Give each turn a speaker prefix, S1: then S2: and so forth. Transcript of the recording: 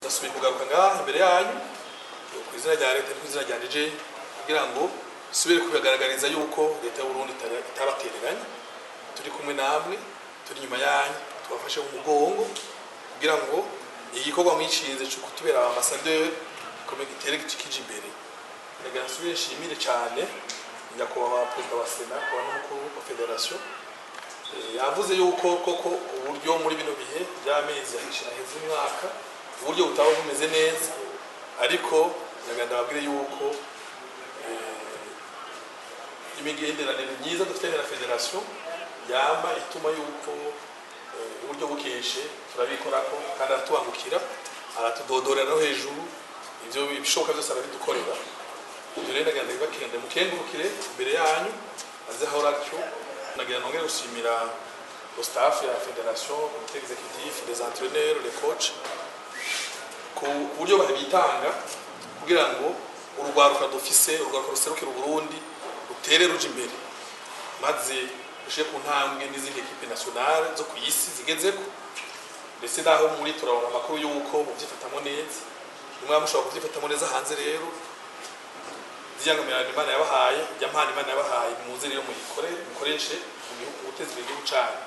S1: Ndasubiye kugaruka ngaha imbere yanyu ku izina rya leta no ku izina rya nije, kugira ngo subire kubagaragariza yuko leta y'u Burundi itabatereranye. Turi kumwe namwe, turi inyuma yanyu, tubafashe mu mugongo kugira ngo igikorwa mwishinze cyo kutubera ambassadeur gikomeye, gitere kije imbere. Ndagira nsubire nshimire cyane nyakubahwa perezida wa Sena, akaba n'umukuru wa fédération. Yavuze yuko koko uburyo muri bino bihe by'amezi aheze umwaka uburyo butaba bumeze neza, ariko ndagira ndababwire yuko imigenderanire myiza dufitanye na fédération yama ituma yuko uburyo bukeshe turabikorako, kandi aratubangukira, aratudodorera no hejuru, ivyo ibishoboka byose arabidukorera. Ibyo rero ndagira ndabibakende mukengurukire imbere yanyu, aze ahora atyo. Nagira nongere gushimira le staff ya fédération, comité exécutif, les entraîneurs, les coachs, ku buryo babitanga kugira ngo urugwaruka dufise, urugwaruka ruserukira Uburundi, rutere ruja imbere, maze rushike ku ntambwe n'izindi équipe nationale zo ku isi zigezeko. Ndetse naho muri turabona amakuru y'uko muvyifatamo neza, nimwe mushobora kuvyifatamo neza hanze. Rero ziyangamirano Imana yabahaye, ya mpano Imana yabahaye, muze rero muyikore, mukoreshe mu gihugu, guteza imbere igihugu canyu.